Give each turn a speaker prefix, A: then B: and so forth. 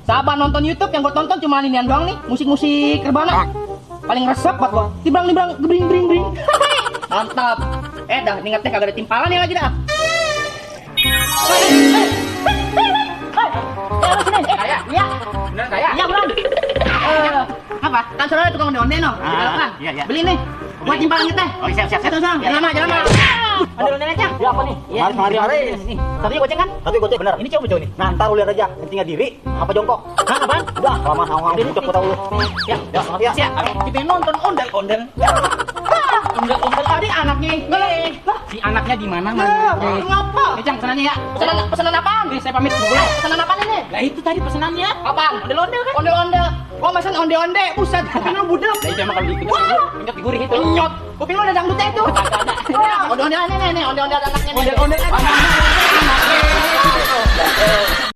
A: Sabar nonton YouTube yang gue tonton cuma inian doang nih, musik-musik rebana. Paling resep buat gua. Tibrang-tibrang gebring-bring. Mantap. Dah ingatnya kagak ada timpalan ya lagi dah. Kaya? Iya. Beneran kaya? Iya, beneran. Apa? Kan saudara tukang onde-onde no.
B: Iya.
A: Beli nih. Buat timpalan kita.
B: Oh, siap.
A: Jalan. Onde-onde aja.
B: Ya apa nih?
A: Iya.
B: Mari.
A: Satunya goceng kan?
B: Satu gocek bener.
A: Ini cowok nih.
B: Nah, ntar lu lihat aja, kencingnya diri apa jongkok.
A: Hah, apaan?
B: Udah, lama awang udah tahu lu.
A: Ya,
B: Ya.
A: Kita nonton ondel-ondel. Ondel-ondel tadi anaknya. Si anaknya di mana? Ngapa? Jang, pesanannya ya. Pesanan apaan? Saya pamit dulu. Pesanan apaan ini? Lah itu tadi pesanannya. Apaan? Ondel-ondel kan? Ondel-ondel. Oh, pesan onde-onde. Buset, kuping lu budem. Lah itu emang kalau dipinjat di gurih itu. Nyot. Kuping lu ada dangdutnya itu. Ondel-ondel nih, ondel-ondel anaknya. Ondel-ondel.